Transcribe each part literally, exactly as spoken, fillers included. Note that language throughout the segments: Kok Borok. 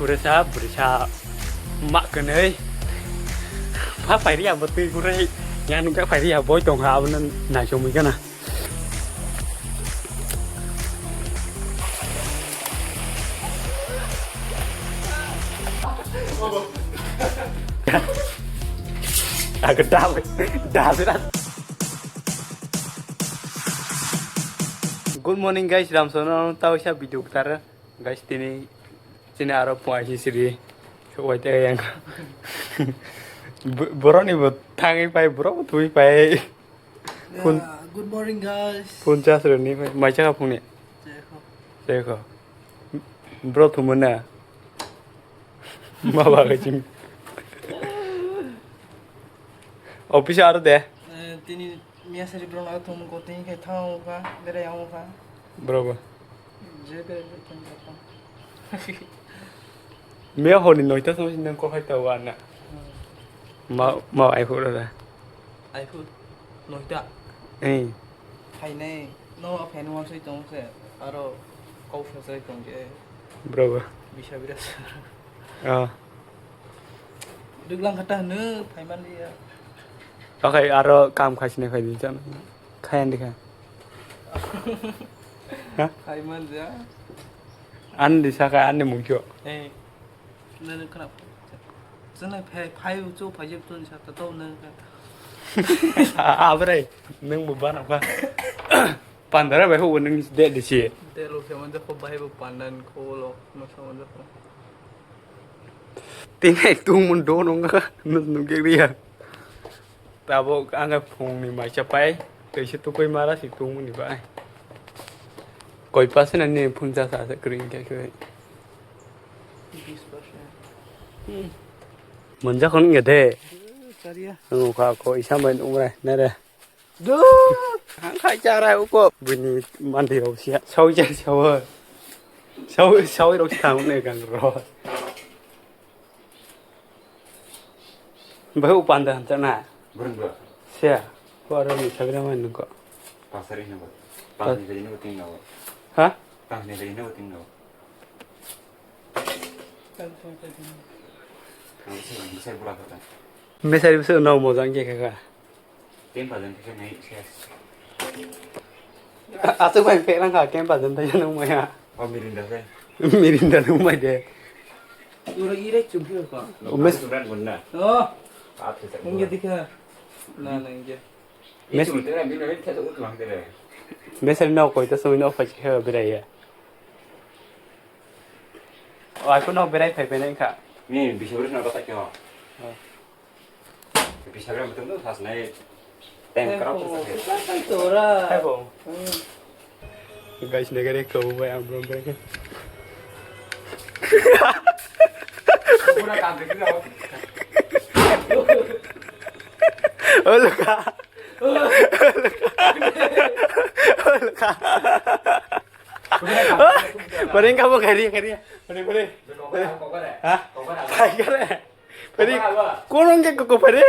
Brisa, brisa, mak kwnwi. Pha phairi abo twi gurui. Yang nukjak phairi abo tong ha, abo nang naisomwi gana. Aku dah, dah sudah. Good morning guys, ram sono tau sa video ktar. Guys, tini, tini aro puai si siri. Wai te yang. Bo-, borok ni bo thangwi pai, borok bo thui pai. Phone, yeah, good morning, guys. Phone charge rwni phai. Mai chakha phone ni? Chekho. Chekho. Bro, thumo na? Ma ba ga chim. Office aro de? Eh, tini miya sari bro na thum ko tini khe thang ka, bere yang ka. Bro, bro. Je bere bere thang ka. Miya honi noita sama sini nang ko khai ta wa na. Hmm. Ma, ma ai hu ra. Ai hu. Noita. Eh. Phainai, no phainai wansoi tong se, aro kau phesai tong je. Bro, bro. Bisa bira sa. Ah. Duglang kata hanu, phaiman dia. Oke, aro kam khasine phai di chan. Khayan dikha. Ha? Phaiman dia. An di saka an ni mungkyo. Eh. Nang khna. Chana phai, phai chu phai jep tun sa ta to nang. Abrai, nang bu bana kha. Pandara bai ho nang de de si. De lo se man de ko bai bu pandan ko lo, no se man de ko. Tini tung mun do nong ka, nung nung ke ria. Tabuk ang phungni maisa pai, tei se tukui mara si tungmani bai. Koi pa se nani phun cha sa se kring ke ke. Monja kon nge de. Saria. Ang kha ko isa mai nung re, ne re. Du, ang khai cha ra uko. Bini mandi rok sia. Sau ja sau. Sau, sau rok sa ne gang ro. Bai u panda hamsa na. Burung bro. Sia. Ko aro ni sagra mai nungko. Pasari ni bo. Pas ni gaji ni bo ting na bo. Ha? Pas ni gaji ni bo ting na bo. Ang sai, ang sai bula kata. Mesari bisa no mojang ke kaka. Ten percent ke nai sia. Asuk bai pek lang kha, kem pajan ta yang nung maya. Oh, Mirinda se. Mirinda nung mai de. Ura ire chumpi ko. Umes. Asuran guna. Oh. Apa sih? Nunggu dikha. Na, na, nunggu. Mes. Itu betul kan, bina bina kita utang tere. Mes no koi ta soi no phai khe berai ya. Oh, aku no berai phai phai nai kha. Ni bisa urus na kata kyo. Oh. Bisa berapa betul tu, pas naik tank kerap tu sakit. Hai, bo. Guys, negara kau bayar belum berapa. Aku nak ambil juga. Oh, luka. Oh, luka. Paling kamu kari, kari. Paling, paling. Hah? Hai, kare. Peri, kurang ke koko peri.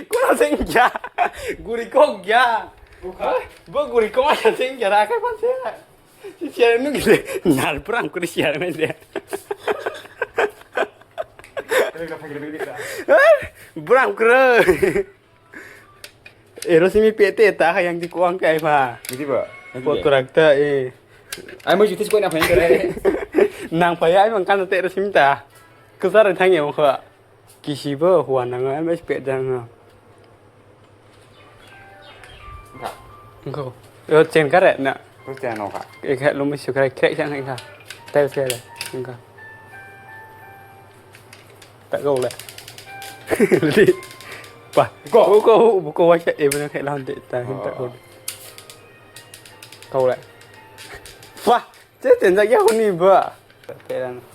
Kurang sengja. Guri kok ya. Bo guri kok ya sengja rakai pan se. Si siar nu gile. Nal perang kuri siar men dia. Burang kuru. Ero simi pete ta hayang di kuang kai pha. Gitu ba? Kotorak ta, eh. Ai mo jutis koi na phai kare. Nang phai ai mang kan te ero simi ta. Kusar thang ya kho. Kisi bo huwa nang ai mes pet jang. Kho. Yo chen kare na. Ko chen no kha. Ekha lumi sukrai kre sang kha. Tai se le. Kha. Ta go le. Di. Pa. Go. Go, go, go, wa sha e bana khai lan de ta hin ta go. Go le. Pa. Che ten ja ya ni ba.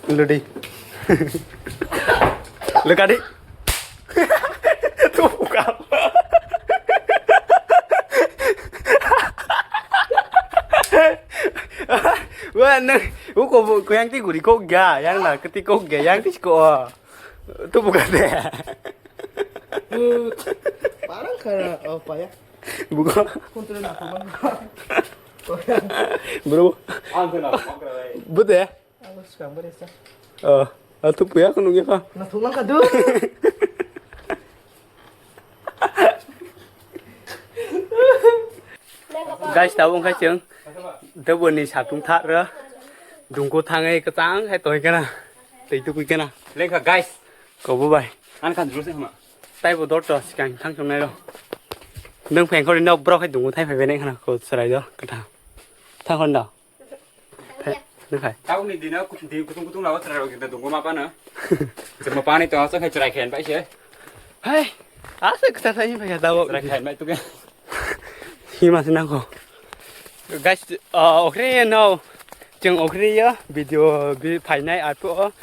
Ludi. Lekadi. Tu buka. Wah, nang, uko, uko yang ti guri kok ga, yang na keti kok ga, yang ti ko. Tu buka de. Parang kara, oh, paya. Buka. Kontra na, kontra. Bro. Ang kena, ang kena. Bude? Ang swkang bari sa. Oh, atu puya ko nungya ka. Na thuklang ka du. Guys, tabuk wngkha chwng Deboni satung thar rw. Dungko thangwi kwchang hai tongwi kana. Twi tukwi kana. Lengkha guys. Kobo bai. Ang khan jurus ma. Taibo dor to sikang thang chongnai rw. Nwng pheng khori nok borok hai dungo thai phai bai nai khana ko chwrai do kwthang. Thang khori do. Phai, nwng khai. Tabukni dino kutung kutung lago chwrai rok dungo ma pano. Chwngma pani to aswk hai chwrai khen bai se. Hai, aswk kwthang thai phai kha tabuk. Chwrai khen bai tuke. Hima se nangkho. Guys, uh, okre no. Chwng okre yo video bi phainai ato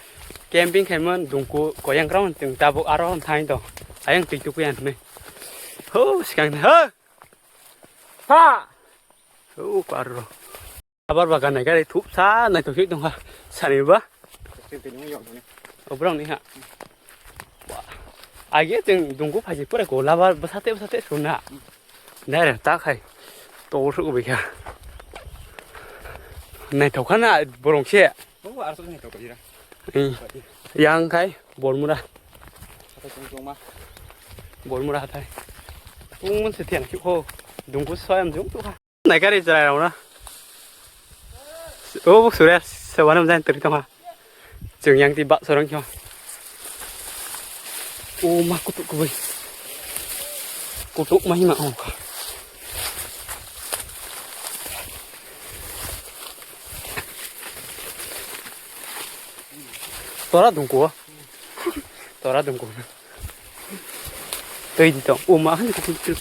camping khaimon dungku koyang rong chwng tabuk aro thang to. Ayang twi tukwi ang ne. Ho, sikang ne. Ho. Ha. Ho, paro. Abar bagan nai gari thup sa nai to hit dong ha. Sani ba. Obrong ni ha. Age chwng dungku phaji pura ko labar bwsate bwsate suna. Nai re ta khai. To su ko bikha. Nai to khana borong se. Bo ar so nai to ko jira. Hmm. Yang khai bormura. Hatai sung sung ma. Bormura hatai. Tung mun se thian ki ko. Dungku soyam jung tu kha. Nai gari chwrai rok na. O buk sure se wana mjang twi tongha. Chwng yang ti bak sorong kyo. O ma kutuk kubui. Kutuk ma hima ong kha. Tora dungku. Tora dungku. Twi di tong. O ma han kutuk.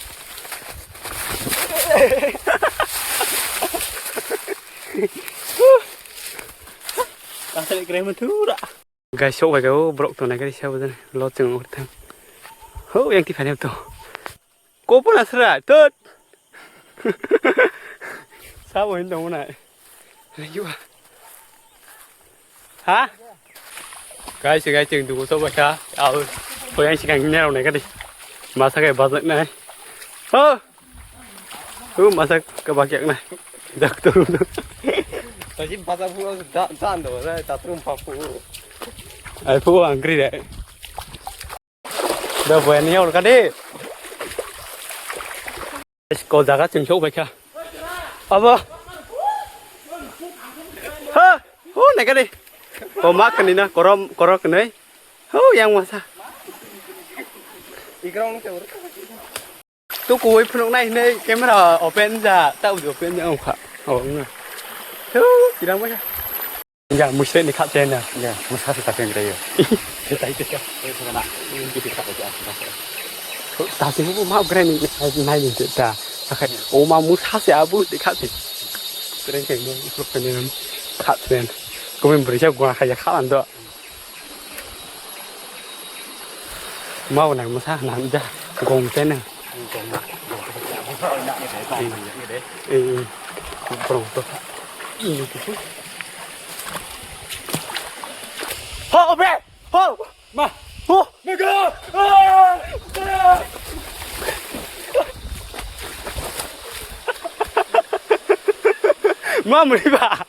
Asal kre ma thura. Guys, sok bai o borok tongnai kari sabo jani lo chwng ur thang. Ho yang ti phani to. Kopo na sra tot. Sabo hin tong na. Ha? Guys, guys, chwng dugo sok bai kha. Au. Ko yang sikang ni rok nai kari. Masa kai bazak nai. Ho. Hu masa kebak yak na. Dak turun. Tadi bazar pun dah dah dah dah turun papu. Ai phu angkri deh. Dah buaya ni orang kade. Ko jaga chwng sok bai kha. Abo. Ha, hu nai kade. Ko mak ni na korom korok ni. Hu yang masa. Ikrong ni ke. Tu kuwi phunuk nai hinui camera open ja, ta uji open ja ongkha. Oh, nga. Tu, kirang masa. Ya, musre ni khat chena. Ya, musa se ta pen rayo. Tai te ka. Eh, sana. Ini kita tak aja. Ta se bu ma upgrade ni nai ni ta. Akai, o ma musa se abu de khat se. Kren ke ni, khat se. Komen beri ja gua kaya khat ando. Mau nang masa nang ja gong te nang. Eh, eh. Gong to. Ini tu. Ho, bre. Ho. Ma. Ho. Mega. Ma mri ba.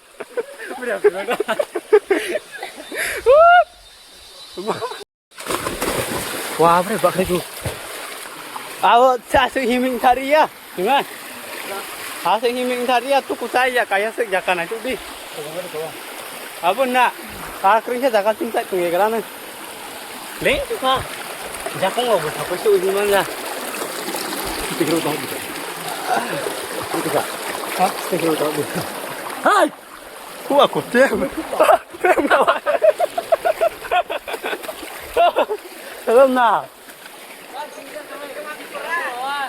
Wah, bre, bakri ku. Awo, sa se himing thari ya. Hima. Ha se himing thari ya, tu ku sai ya, kaya se ya kana tu di. Abo na. Ka kring se jaga sing sai tu ye gara na. Leng tu ka. Jakong lo bu thapoi se uji man ya. Tikro to. Tikro to. Hai. Ku aku tem. Tem na. Tem na.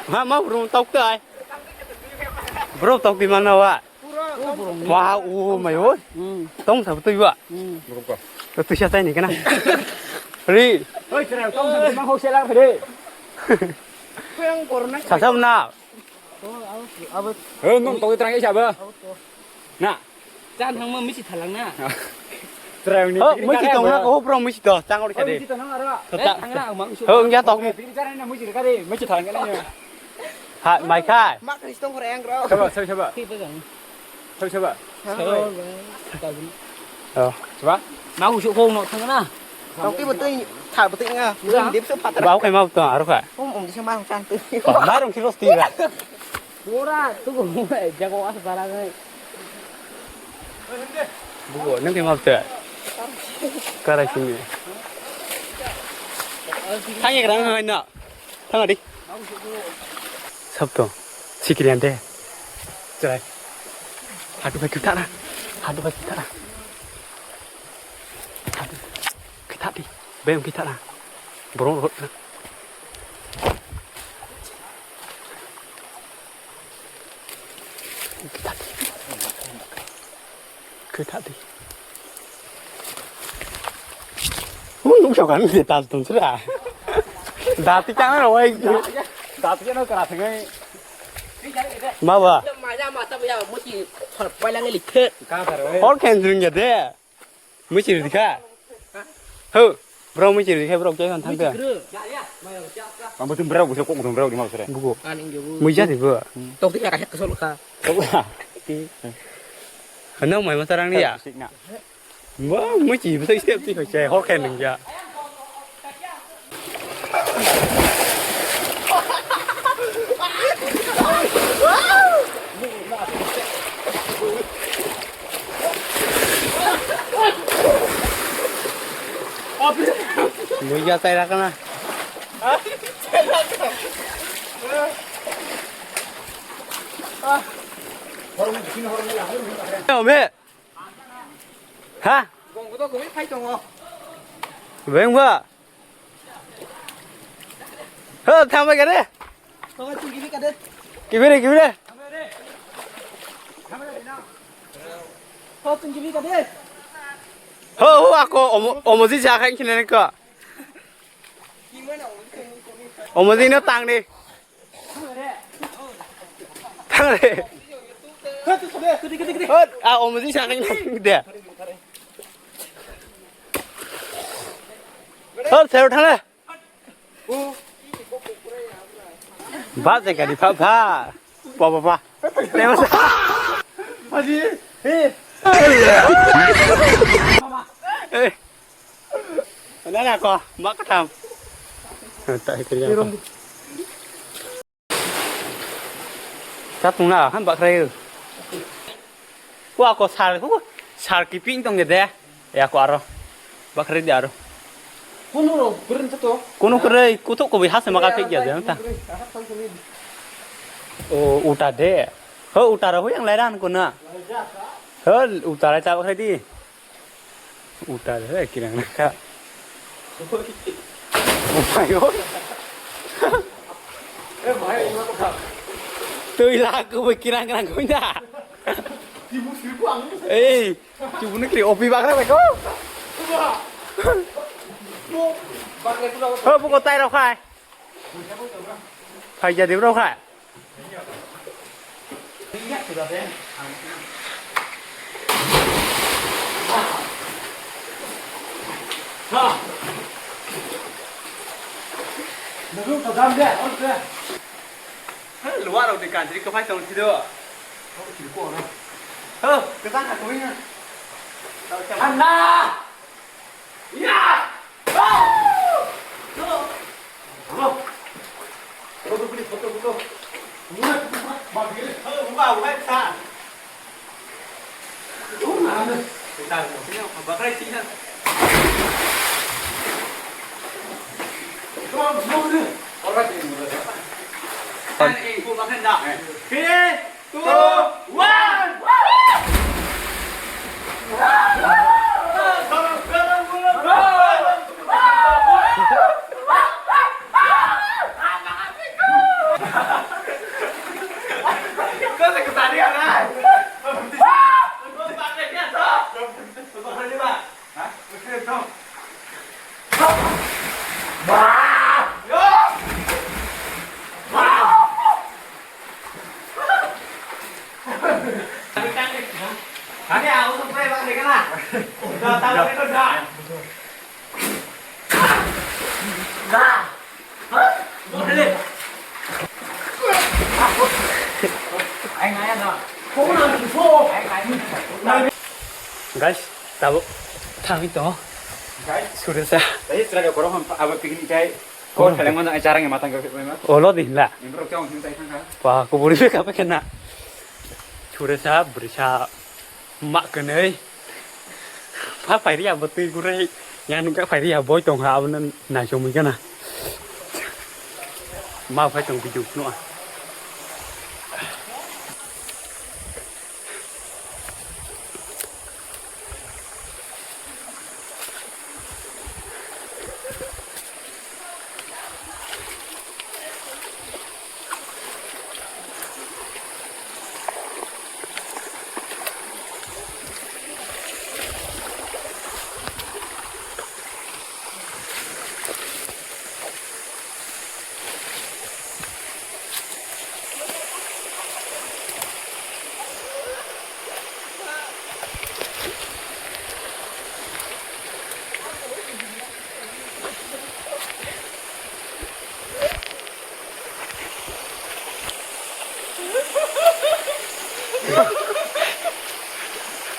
Ha, ma bro tok tai. Bro tok di mana wa? Wa, u mai oi. Tong sa tu wa. Tu sa tai ni kana. Ri. Oi, tera tong sa ma ho sela re. Sasa na. He, nung togwi twrang isa ba. Na. Chan thangma misi thalang na. Twrang ni. Oh, misi tong na, oh, bro, misi to, chang ori khade. Misi to nang ara. To ta. Thang na ma misi. Ho, ngya tok ni. Pini chara na misi khade, misi thalang na. Ha, mai khai. Ma Kristong khore ang ro. Saba, saba, saba. Ki ba jang. Thoi saba. Oh. Saba. Mau usuk kong no thang na. Tong ti betul tak betul nga. Udah. Dia bisa patah. Bau kai mau tuh aru kai. Um um bisa mau sang tu. Baru kilos tiga. Bora tu jago as barang. Bugo nang kai mau tuh. Karai sini. Tanya kerang hai na. Thang di. Sabto. Sikirian de. Chai. Hadu bai kita na. Hadu bai kita na. Hadu. Kita di. Bem kita na. Borong rot na. Kita di. Khe tha di. Hum, nuk sok kan de tal tum sira. Dati chang ro wai. Dati no kara thang. Ma ba. Maya mata ya musi palang likhe. Hor khen jung ya de. Musi ri kha. Ho. Bro musi ri kha bro ke kan thang de. Ang betul bro busa kok betul bro di mau sira. Bugo. Muja di bo. Tok ti ka ka sol ka. Nang mai ma tarang ni ya? Sikna. Bo, mui chi bwsai step ti khai se, hor khe nung ya. Mui ya tai rakana. Ome. Ha? Gong kotor gumi phai tongo. Beng ba. Ho, thambai kare. Thambai chungi bi kade. Kibire, kibire. Ho, chungi bi kade. Ho, ho, ako omo-, omoji ja khain khinani ko. Omoji no tang ni. Thang re. Hot, a, omoji sa kang de. Hot, sero thang re. Ba je gari pha pha. Pa pa pa. Haji, he. Eh. Nana ko, mak tham. Tak ikir yang. Chatungna han bakhrai. Ko ako sar, ko sar kiping tong de. Ya ko aro. Bakhrai de aro. Kono ro, gurin to. Kono krai, kutuk ko bi hase maka phek ya jang ta. O uta de. Ho uta ro ho yang lairan ko na. Ho uta rai ta bakhrai di. Uta de kirang naka. Upayo. Tui laku bo kirang kirang koi da. Eh, chubunu kiri opi bakra beko. Ho buko tai rok khai. Phai jadi bro khai. Luar rok di kantri ko phai tong sido. Ho, kesan aku ini. Handa. Ya. Photo, photo, photo. Three, two, one. Guys, tabuk thangwi tongo. Guys, Suresa. Tei chwrai rok borok hwn abo picnic jai. Oh. Kok thaleng mano ai charang ma tang kok ma. Olo di hla. Imbrok chong him tai thangkha. Pa kuburi be kape kena. Suresa brisa ma kene. Pa pairi abo twi gure. Yang nungka pairi abo tong ha abo na chomui kana. Ma phai tong video no.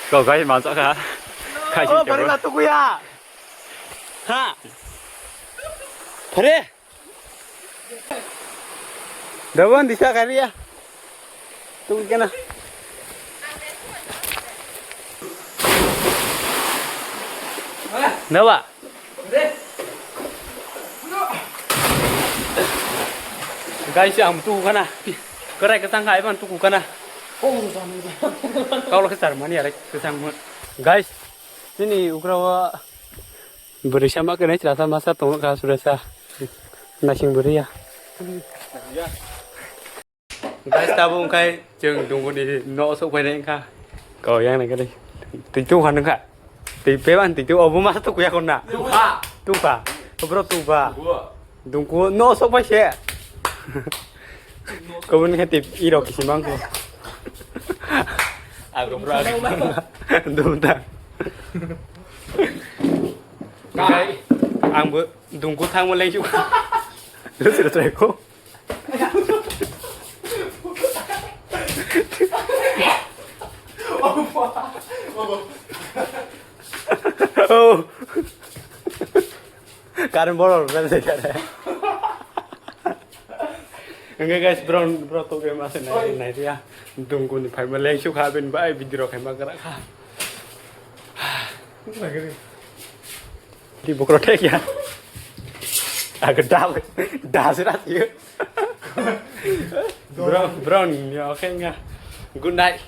Kok guys, masuk kah? Kasih coba. Bari batu kuya. Ha. Pare. Dawan disa kariya. Tunggu kena. Dawa. Guys, ang tuku kana. Kerai kesang kai ban tuku kana. Kau lo kesar mani are kesang mo. Guys, ini ukra wa. Bwrwi sama kwnwi chwla sa masa tongno kha Suresa. Naising bwrwi ya. Guys, tabuk wngkhai chwng dunguni nok sok phainai wngkha. Kau yang nai kani. Twi tu khan wngkha. Twi peban twi tu obo masa tu kuya konna. Tukha. Tukha. Bro tukha. Dungku no sok pai se. Kobun khe tip iro kisi mangko. Agro bro. Dumta. Kai. Ang bo dungku thang mo leng suk. Lu sira trai ko. Oh. Current borok rw bel se kare. Hingke guys, bro, bro, to ke masa nai, nai dia. Dungkuni phai ma leng suk ha, bin bai video khai ma gra kha. Di bokro thek ya. Aga da, da sira ti. Bro, bro, ni oke nga. Good night.